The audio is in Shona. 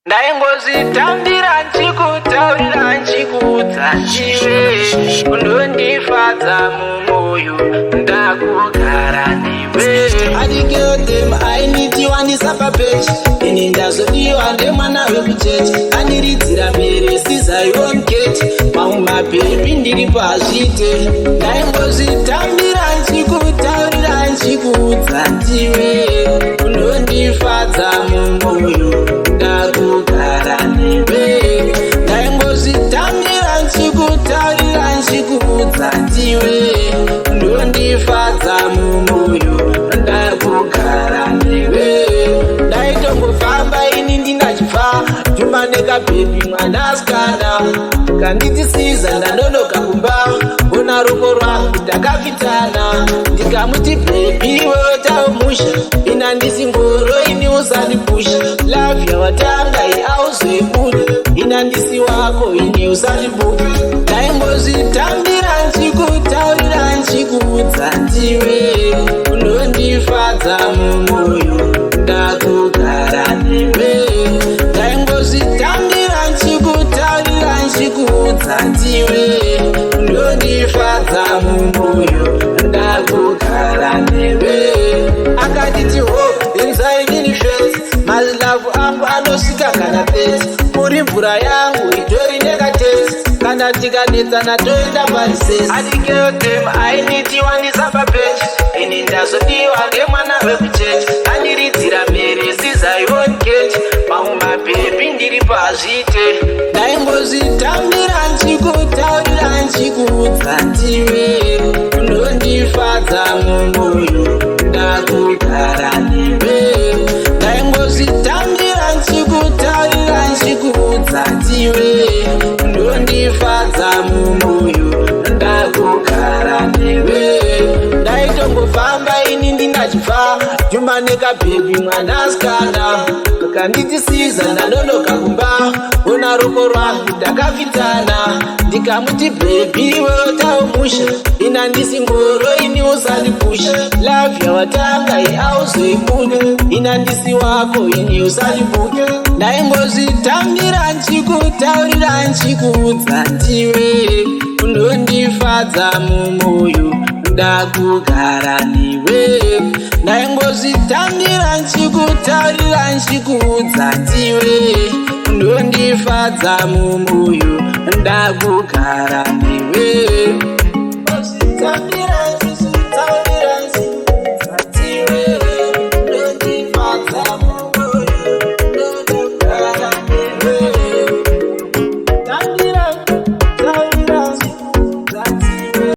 Ndaingozvitambira nchikutaurira nchikuudza chiwe unondifadza mumwoyo ndakugara newe. Adigirl ainitiwanisa papeji, ini ndazodiwa ndemwana wekuchechi, andiridzira mbere siZion Gate. Mamwe mabhebhi ndiripo hazviite. Ndaingozvitambira nchikutaurira nchikuudza ndiwe unondifadza mumwoyo ndakugara newe. Ndaingozvitambira nchikutaurira nchikuudza ndiwe unondifadza mumwoyo ndakugara newe. Ndaitongofamba ini ndinachibva jumaneka bhebhi mwanasikana kanditisiza, ndanonoka kumba, ona ruoko rwangu takafitana. Ndikamuti, "Bhebhi, weotawo ina ndisi ngoro, ini usandipusha. Love yawatanga auzoibuda, ina ndisi wako, ini usandibuka." Ndaingozvitambira nchikutaurira nchikuudza ndiwe unondifadza mumwoyo ndakugara newe. Ndaingozvitambira nchikutaurira nchikuudza ndiwe unondifadza mumwoyo ndakugara newe. Akanditi ho inzainini face, malove angu anosvika kana 30. Uri mvura yangu itori nekatesi, kana tikanetsana toenda parisesi. Adigirl dem ainitiwanisa papeji, ini ndazodiwa ndemwana wekuchechi, andiridzira mbere siZion Gate. Mamwe mabhebhi ndiripo hazviite. Ndaingozvitambira nchikutaurira nchikuudza ndiwe unondifadza mumwoyo ndakugara newe. Ndaingozvitambira nchikutaurira nchikuudza ndiwe unondifadza mumwoyo ndakugara newe. Ndaitongofamba ini ndinachibva jumaneka bhebhi mwanasikana kanditisiza, ndanonoka kumba, ona ruoko rwangu takafitana. Ndikamuti, "Bhebhi, weotawo ina ndisi ngoro, ini usandipusha. Love yawatanga auzoibuda, ina ndisi wako, ini usandibuka." Ndaingozvitambira nchikutaurira nchikuudza ndiwe unondifadza mumwoyo ndakugara newe. Ndaingozvitambira nchikutaurira nchikuudza ndiwe unondifadza mumwoyo ndakugara newe.